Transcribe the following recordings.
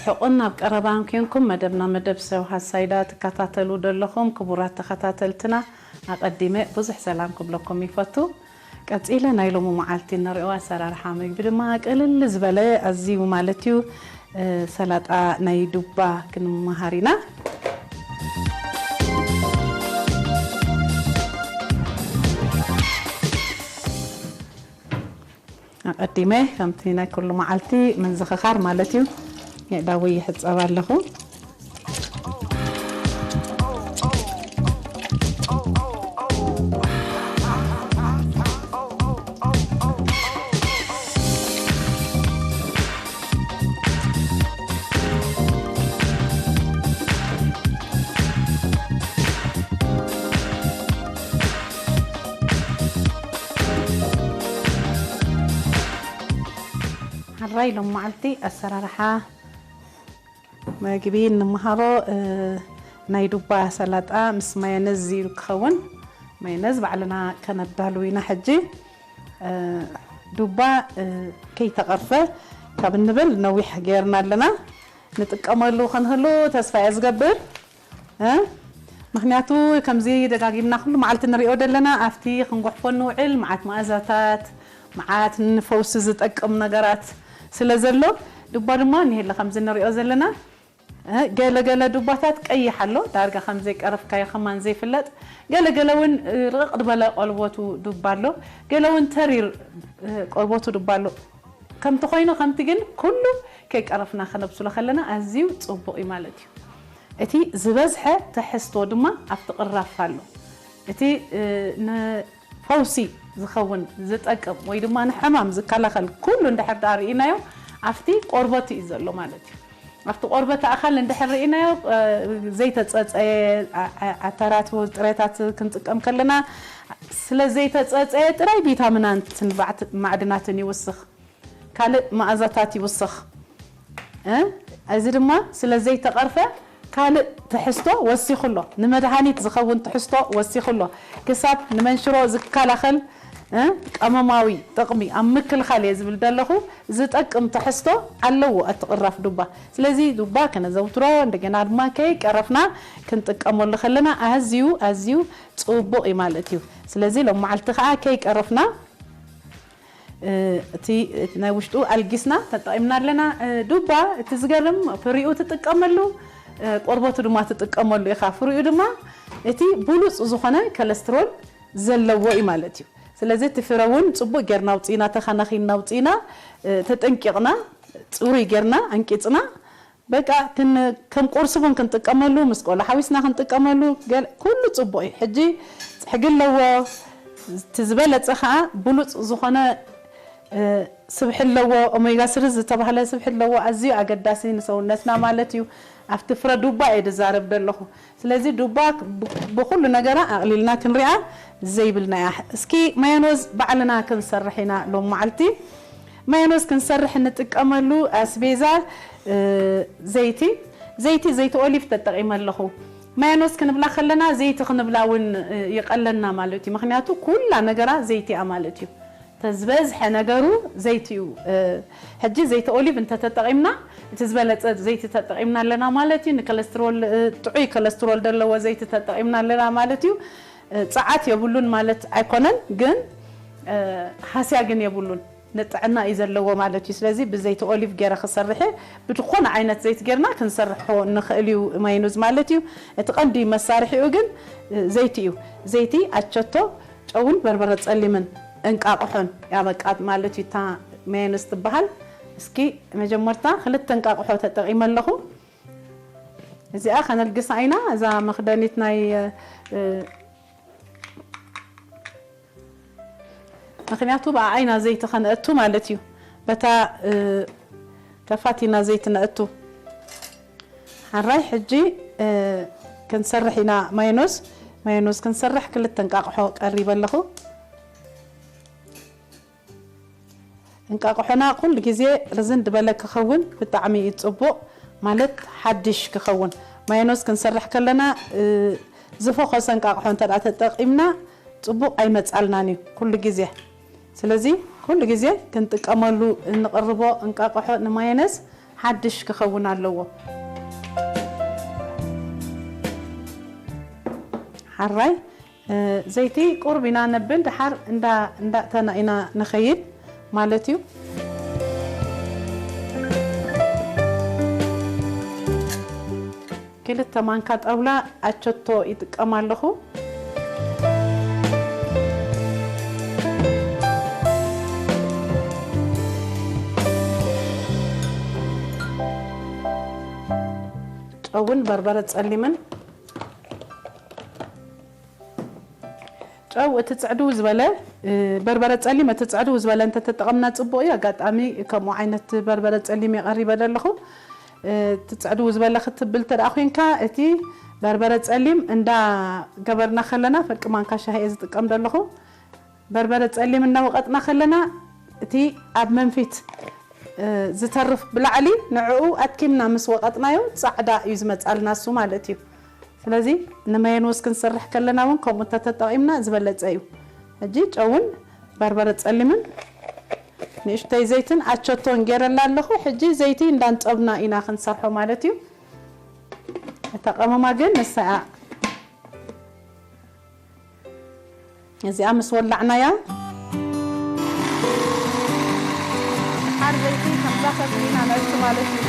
ሕቆን ኣብ ቀረባን ኮንኩም መደብና መደብ ሰብ ሃሳይዳ ትከታተሉ ዘለኹም ክቡራት ተኸታተልትና ኣቐዲመ ብዙሕ ሰላም ክብለኩም ይፈቱ። ቀጺለ ናይ ሎሚ መዓልቲ እንሪኦ ኣሰራርሓ ምግቢ ድማ ቅልል ዝበለ ኣዝዩ ማለት እዩ፣ እ፣ ሰላጣ ናይ ዱባ ክንመሃር ኢና። ኣቐዲመ ከምቲ ናይ ኩሉ መዓልቲ ምዝኽኻር ማለት እዩ፣ የእዳወይ ይሕጸብ ኣለኹ። ሕራይ ሎም መዓልቲ ኣሰራርሓ መግቢ እንመሃሮ፣ እ፣ ናይ ዱባ ሰላጣ ምስ ማዮነዝ እዩ ክኸውን። ማዮነዝ ባዕልና ከነዳሉ ኢና። ሕጂ፣ እ፣ ዱባ፣ እ፣ ከይተቐርፈ ካብ እንብል ነዊሕ ገይርና ኣለና። ንጥቀመሉ ክንህሉ ተስፋ እየ ዝገብር። እ? ምኽንያቱ ከምዚ ደጋጊምና ኩሉ መዓልቲ ንሪኦ ዘለና ኣብቲ ክንጉሕፎ ንውዕል መዓት መኣዛታት፣ መዓት ንፈውሲ ዝጠቅም ነገራት ስለ ዘሎ፣ ዱባ ድማ እኒሄለ ከምዚ ንሪኦ ዘለና፣ እ፣ ገለ ገለ ዱባታት ቀይሕ ኣሎ፣ ዳርጋ ከም ዘይቀረፍካዮ ከማን ዘይፍለጥ፣ ገለ ገለ እውን፣ እ፣ ርቕቕ ዝበለ ቆልቦቱ ዱባ ኣሎ፣ ገለ እውን ተሪር፣ እ፣ ቆርቦቱ ዱባ ኣሎ። ከምቲ ኮይኑ ከምቲ ግን ኩሉ ከይቀረፍና ከነብስሎ ከለና ኣዝዩ ጽቡቕ እዩ ማለት እዩ። እቲ ዝበዝሐ ትሕዝቶ ድማ ኣብቲ ቅራፍ ኣሎ። እቲ፣ እ፣ ንፈውሲ ዝኸውን ዝጠቅም ወይ ድማ ንሕማም ዝከላኸል ኩሉ እንድሕር ደኣ ርኢናዮ ኣብቲ ቆርበት እዩ ዘሎ ማለት እዩ። ኣብቲ ቆርበት ኣኻል እንድሕር ርኢናዮ፣ እ፣ ዘይተጸጸየ ዓ-፣ ዓ-፣ ዓተራት ወይ ጥረታት ክንጥቀም ከለና ስለ ዘይተጸጸየ ጥራይ ቪታሚናትን ባዕት-፣ ማዕድናትን ይውስኽ። ካልእ መኣዛታት ይውስኽ። እ? እዚ ድማ ስለ ዘይተቐርፈ ካልእ ትሕዝቶ ወሲኹ ኣሎ። ንመድሃኒት ዝኸውን ትሕዝቶ ወሲኹ ኣሎ። ክሳብ ንመንሽሮ ዝከላኸል፣ እ? ቀመማዊ ጥቕሚ ኣብ ምክልኻል እየ ዝብል ዘለኹ። ዝጠቅም ትሕዝቶ ኣለዎ እቲ ቅራፍ ዱባ። ስለዚ ዱባ ከነዘውትሮ፣ እንደገና ድማ ከይቀረፍና ክንጥቀመሉ ከለና ኣዝዩ፣ ኣዝዩ ጽቡቕ እዩ ማለት እዩ። ስለዚ ሎም መዓልቲ ከኣ ከይቀረፍና እ፣ እቲ፣ እቲ ናይ ውሽጡ ኣልጊስና ተጠቒምና ኣለና። እ፣ ዱባ እቲ ዝገርም ፍሪኡ ትጥቀመሉ፣ እ፣ ቆርበቱ ድማ ትጥቀመሉ ኢኻ። ፍሪኡ ድማ እቲ ብሉጽ ዝኾነ ኮለስትሮል ዘለዎ እዩ ማለት እዩ። ስለዚ እቲ ፍረ እውን ጽቡቕ ጌርና ኣውጺእና፣ ተኸናኺንና ኣውጺእና፣ እ፣ ተጠንቂቕና፣ ጽሩይ ጌርና ኣንቂጽና፣ በቃ ክን-፣ ከም ቁርሲ እውን ክንጥቀመሉ፣ ምስ ቆሎ ሓዊስና ክንጥቀመሉ፣ ገል-፣ ኩሉ ጽቡቕ እዩ። ሕጂ ጽሕጊ ኣለዎ፣ እቲ ዝበለጸ ኸኣ ብሉጽ ዝኾነ፣ እ፣ ስብሒ ኣለዎ፣ ኦሜጋ ስሪ ዝተባህለ ስብሒ ኣለዎ፣ ኣዝዩ ኣገዳሲ ንሰውነትና ማለት እዩ። ኣብቲ ፍረ ዱባ እየ ዝዛረብ ዘለኹ። ስለዚ ዱባ ብ-፣ ብኹሉ ነገራ ኣቕሊልና ክንሪኣ ዘይብልና እያ። እስኪ ማዮነዝ ባዕልና ክንሰርሕ ኢና ሎም መዓልቲ። ማዮነዝ ክንሰርሕ እንጥቀመሉ ኣስቤዛ፣ እ፣ ዘይቲ፣ ዘይቲ፣ ዘይቲ ኦሊቭ ተጠቒመ ኣለኹ። ማዮነዝ ክንብላ ከለና ዘይቲ ክንብላ እውን፣ እ፣ ይቐለና ማለት እዩ። ምኽንያቱ ኩላ ነገራ ዘይቲ እያ ማለት እዩ። ተዝበዝሐ ነገሩ ዘይቲ እዩ። እ፣ ሕጂ ዘይቲ ኦሊቭ እንተተጠቒምና፣ እቲ ዝበለጸ ዘይቲ ተጠቒምና ኣለና ማለት እዩ። ንኮለስትሮል፣ እ፣ ጥዑይ ኮለስትሮል ዘለዎ ዘይቲ ተጠቒምና ኣለና ማለት እዩ። እ፣ ጸዓት የብሉን ማለት ኣይኮነን፣ ግን፣ እ፣ ሃስያ ግን የብሉን። ንጥዕና እዩ ዘለዎ ማለት እዩ። ስለዚ ብዘይቲ ኦሊቭ ገይረ ክሰርሕ እየ። ብዝኾነ ዓይነት ዘይቲ ጌርና ክንሰርሖ ንኽእል እዩ ማይኑዝ ማለት እዩ። እቲ ቀንዲ መሳርሒኡ ግን፣ እ፣ ዘይቲ እዩ። ዘይቲ፣ ኣቸቶ፣ ጨውን በርበረ ጸሊምን እንቃቕሖን ያበቃት ማለት እዩ። እታ ማዮነዝ ትበሃል። እስኪ መጀመርታ ክልተ እንቃቕሖ ተጠቒመ ኣለኹ። እዚኣ ከነልግሳ ኢና። እዛ መኽደኒት ናይ፣ እ፣ ምኽንያቱ ብኣኣ ኢና ዘይቲ ከነእቱ ማለት እዩ። በታ፣ እ፣ ከፋቲና ዘይቲ ነእቱ። ሓራይ ሕጂ፣ እ፣ ክንሰርሕ ኢና ማዮነዝ። ማዮነዝ ክንሰርሕ ክልተ እንቃቕሖ ቀሪበ ኣለኹ። እንቃቕሖና ኩሉ ግዜ ርዝን ዝበለ ክኸውን ብጣዕሚ እዩ ጽቡቕ፣ ማለት ሓድሽ ክኸውን። ማዮነዝ ክንሰርሕ ከለና፣ እ፣ ዝፈኾሰ እንቃቕሖ እንተ ደኣ ተጠቒምና ጽቡቕ ኣይመጻልናን እዩ ኩሉ ግዜ። ስለዚ ኩሉ ግዜ ክንጥቀመሉ እንቕርቦ እንቃቕሖ ንማዮነዝ ሓድሽ ክኸውን ኣለዎ። ሓራይ፣ እ፣ ዘይቲ ቁርብ ኢና ነብል፣ ድሓር እንዳ-፣ እንዳእተና ኢና ንኸይድ ማለት እዩ። ክልተ ማንካ ጣውላ ኣቸቶ ይጥቀም ኣለኹ። ጨውን በርበረ ጸሊምን። ጨው እቲ ጽዕድው ዝበለ፣ እ፣ በርበረ ጸሊም እቲ ጽዕድው ዝበለ እንተተጠቐምና ጽቡቕ እዩ። ኣጋጣሚ ከምኡ ዓይነት በርበረ ጸሊም የቐሪበ ዘለኹ። እ፣ እቲ ጽዕድው ዝበለ ክትብል እንተ ደኣ ኮይንካ፣ እቲ በርበረ ጸሊም እንዳ ገበርና ከለና፣ ፍርቂ ማንካ ሻሂ እየ ዝጥቀም ዘለኹ። በርበረ ጸሊም እናወቐጥና ከለና፣ እቲ ኣብ መንፊት፣ እ፣ ዝተርፍ ብላዕሊ፣ ንዕኡ ኣትኪምና ምስ ወቐጥናዮ፣ ጻዕዳ እዩ ዝመጻልና እሱ ማለት እዩ። ስለዚ ንመየንወስ ክንሰርሕ ከለና እውን ከምኡ እንተተጠቒምና ዝበለጸ እዩ። ሕጂ ጨውን በርበረ ጸሊምን ንእሽተይ ዘይትን ኣቸቶን ገይረላ ኣለኹ። ሕጂ ዘይቲ እንዳንጸብና ኢና ክንሰርሖ ማለት እዩ። እታ ቀመማ ግን ንሳ እያ። እዚኣ ምስ ወላዕናያ፣ ሓር ዘይቲ ከምዛ ፈትሊና ነእቱ ማለት እዩ።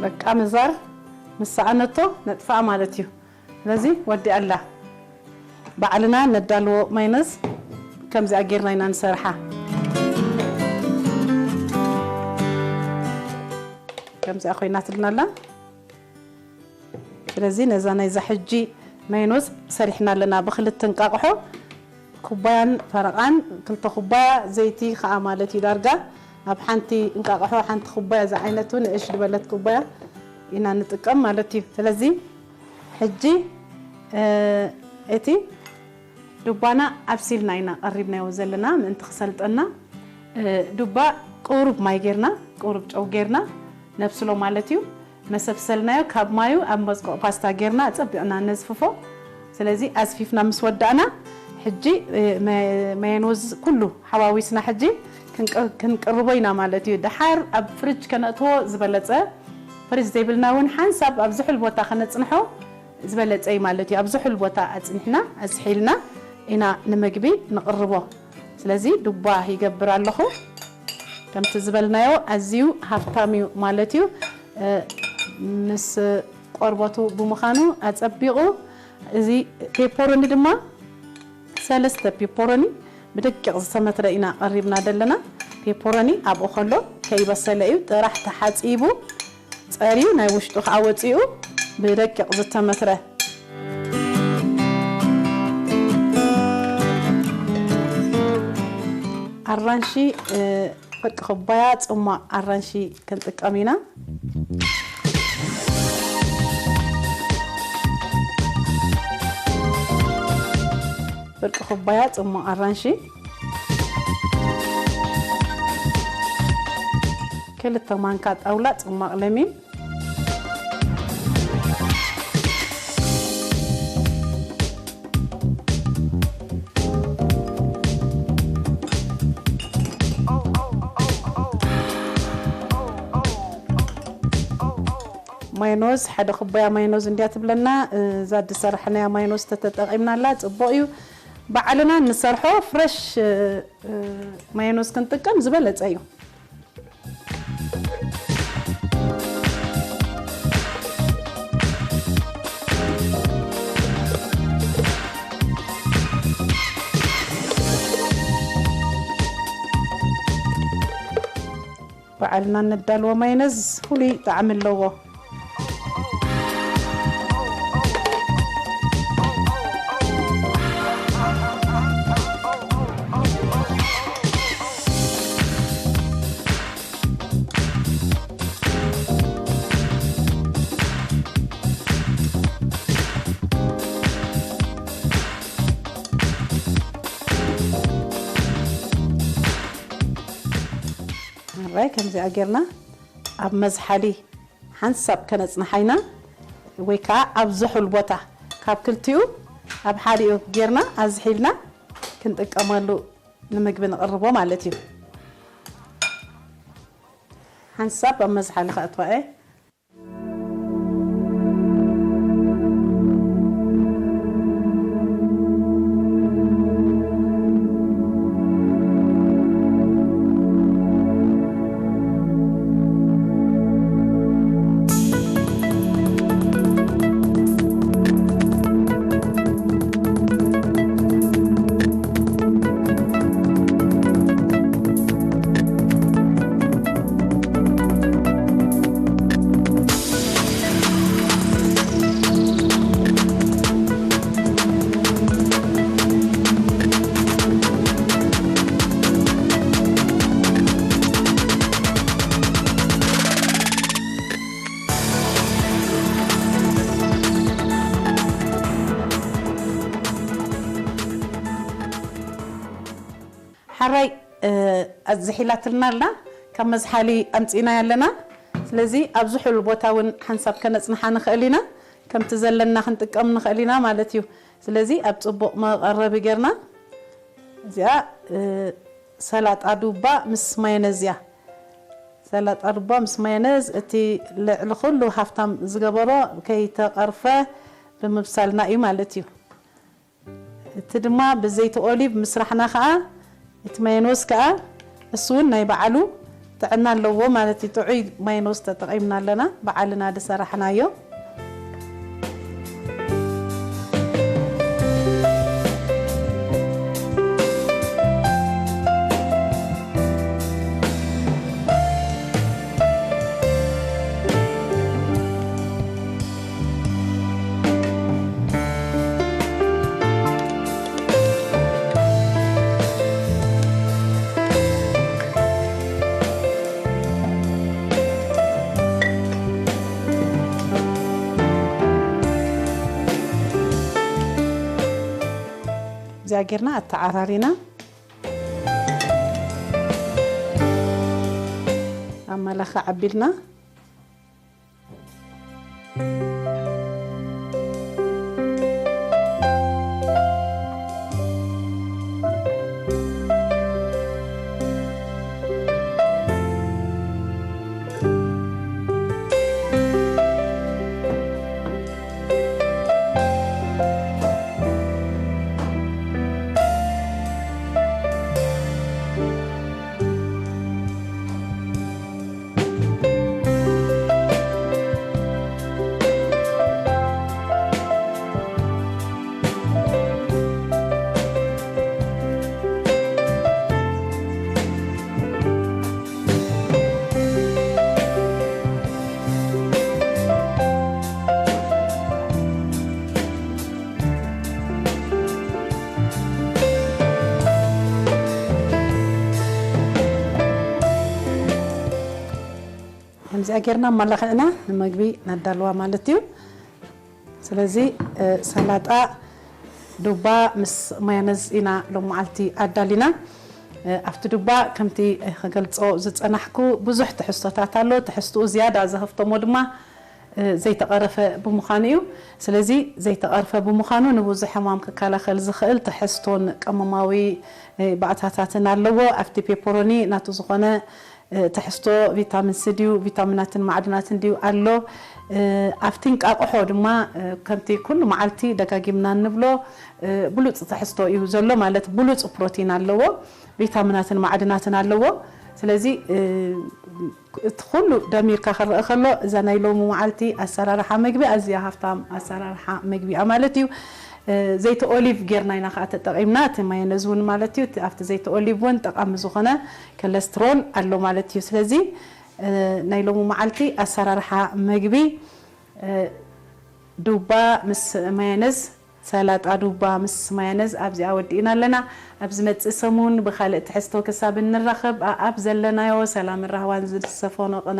በቃ ምዛር ምስ ሰኣነቶ ነጥፍኣ ማለት እዩ። ስለዚ ወዲኣ ኣላ። ባዕልና ነዳልዎ ማይነዝ ከምዚኣ ጌርና ኢና ንሰርሓ። ከምዚኣ ኮይናትልና ኣላ። ስለዚ ነዛ ናይዛ ሕጂ ማይኖዝ ሰሪሕና ኣለና ብክልተ እንቃቕሖ። ኩባያን ፈረቓን፣ ክልተ ኩባያ ዘይቲ ኸኣ ማለት እዩ። ዳርጋ ኣብ ሓንቲ እንቃቕሖ ሓንቲ ኩባያ ዝዓይነቱ ንእሽ ዝበለት ኩባያ ኢና ንጥቀም ማለት እዩ። ስለዚ ሕጂ፣ እ፣ እቲ ዱባና ኣብሲልና ኢና ቀሪብናዮ ዘለና ምእንቲ ክሰልጠና። እ፣ ዱባ ቁሩብ ማይ ጌርና፣ ቁሩብ ጨው ጌርና ነብስሎ ማለት እዩ። መሰብሰልናዮ ካብ ማዩ ኣብ መስቆቕ ፓስታ ጌርና ኣጸቢቕና ነዝፍፎ። ስለዚ ኣዝፊፍና ምስ ወዳእና፣ ሕጂ፣ እ፣ መ-፣ መየንወዝ ኩሉ ሓዋዊስና ሕጂ ክንቀ-፣ ክንቅርቦ ኢና ማለት እዩ። ደሓር ኣብ ፍሪጅ ከነእትዎ ዝበለጸ፣ ፍሪጅ ዘይብልና እውን ሓንሳብ ኣብ ዝሑል ቦታ ከነጽንሖ ዝበለጸ እዩ ማለት እዩ። ኣብ ዝሑል ቦታ ኣጽኒሕና፣ ኣዝሒልና ኢና ንምግቢ ንቕርቦ። ስለዚ ዱባ ይገብር ኣለኹ። ከምቲ ዝበልናዮ ኣዝዩ ሃብታም እዩ ማለት እዩ። እ፣ ምስ ቆርበቱ ብምዃኑ ኣጸቢቑ፣ እዚ ፔፐሮኒ ድማ ሰለስተ ፔፐሮኒ ብደቂቕ ዝተመትረ ኢና ቀሪብና ዘለና። ፔፐሮኒ ኣብኡ ከሎ ከይበሰለ እዩ፣ ጥራሕ ተሓጺቡ ጸርዩ ናይ ውሽጡ ከዓ ወጺኡ ብደቂቕ ዝተመትረ። ኣራንሺ፣ እ፣ ፍርቂ ኩባያ ጽሟቕ ኣራንሺ ክንጥቀም ኢና። ፍርቂ ኩባያ ጽሟቕ ኣራንሺ። ክልተ ማንካ ጣውላ ጽሟቕ ለሚን። ማይኖዝ፣ ሓደ ኩባያ ማይኖዝ እንድያ ትብለና። እዛ ዝሰራሕናያ ማይኖዝ ተተጠቒምናላ ጽቡቕ እዩ። ባዕልና እንሰርሖ ፍረሽ ማዮነዝ ክንጥቀም ዝበለጸ እዩ። ባዕልና እነዳልዎ ማይነዝ ፍሉይ ጣዕሚ ኣለዎ። ኣራይ ከምዚኣ ጌርና ኣብ መዝሓሊ ሓንሳብ ከነጽንሓ ኢና፣ ወይ ከኣ ኣብ ዝሑል ቦታ ካብ ክልቲኡ ኣብ ሓዲኡ ጌርና ኣዝሒልና ክንጥቀመሉ ንምግቢ ንቕርቦ ማለት እዩ። ሓንሳብ ኣብ መዝሓሊ ከእትዋ እየ። ሓራይ፣ እ፣ ኣዝሒላትልና ኣላ፣ ካብ መዝሓሊ ኣምጺእናያ ኣለና። ስለዚ ኣብ ዝሑል ቦታ እውን ሓንሳብ ከነጽንሓ ንኽእል ኢና፣ ከምቲ ዘለና ክንጥቀም ንኽእል ኢና ማለት እዩ። ስለዚ ኣብ ጽቡቕ መቐረቢ ጌርና እዚኣ፣ እ፣ ሰላጣ ዱባ ምስ ማዮነዝ እያ። ሰላጣ ዱባ ምስ ማዮነዝ እቲ ልዕሊ ኩሉ ሃፍታም ዝገበሮ ከይተቐርፈ ብምብሳልና እዩ ማለት እዩ። እቲ ድማ ብዘይቲ ኦሊቭ ምስራሕና ከኣ እቲ ማዮነዝ ከኣ እሱ እውን ናይ ባዕሉ ጥዕና ኣለዎ ማለት እዩ። ጥዑይ ማዮነዝ ተጠቒምና ኣለና፣ ባዕልና ዝሰራሕናዮ። እዚኣ ጌርና ኣተዓራሪና ኣብ መለኸ ዓቢልና። ከምዚኣ ጌርና ኣመላኺዕና ንመግቢ ነዳልዋ ማለት እዩ። ስለዚ፣ እ፣ ሰላጣ ዱባ ምስ ማዮነዝ ኢና ሎማዓልቲ ኣዳሊና። እ፣ ኣብቲ ዱባ ከምቲ ክገልጾ ዝጸናሕኩ ብዙሕ ትሕዝቶታት ኣሎ። ትሕዝትኡ ዝያዳ ዘኸፍተሞ ድማ፣ እ፣ ዘይተቐረፈ ብምዃኑ እዩ። ስለዚ ዘይተቐርፈ ብምዃኑ ንብዙሕ ሕማም ክከላኸል ዝኽእል ትሕዝቶን ቀመማዊ፣ እ፣ ባእታታትን ኣለዎ። ኣብቲ ፔፐሮኒ ናቱ ዝኾነ ትሕዝቶ ቪታሚን ሲ ድዩ፣ ቪታሚናትን ማዕድናትን ድዩ ኣሎ። ኣብቲ እንቃቕሖ ድማ ከምቲ ኩሉ መዓልቲ ደጋጊምና እንብሎ ብሉፅ ትሕዝቶ እዩ ዘሎ፣ ማለት ብሉፅ ፕሮቲን ኣለዎ፣ ቪታሚናትን ማዕድናትን ኣለዎ። ስለዚ እቲ ኩሉ ደሚርካ ክረአ ከሎ እዛ ናይ ሎሚ መዓልቲ ኣሰራርሓ መግቢ ኣዝያ ሃፍታም ኣሰራርሓ መግቢ እያ ማለት እዩ። ዘይቲ ኦሊቭ ጌርና ኢና ከዓ ተጠቒምና፣ እቲ ማዮነዝ እውን ማለት እዩ። ኣብቲ ዘይቲ ኦሊቭ እውን ጠቓሚ ዝኾነ ኮለስትሮል ኣሎ ማለት እዩ። ስለዚ ናይ ሎሚ መዓልቲ ኣሰራርሓ መግቢ ዱባ ምስ ማዮነዝ፣ ሰላጣ ዱባ ምስ ማዮነዝ ኣብዚኣ ወዲእና ኣለና። ኣብ ዝመፅእ ሰሙን ብኻልእ ትሕዝቶ ክሳብ እንራኸብ ኣኣብ ዘለናዮ ሰላምን ራህዋን ዝሰፈኖ ቅነ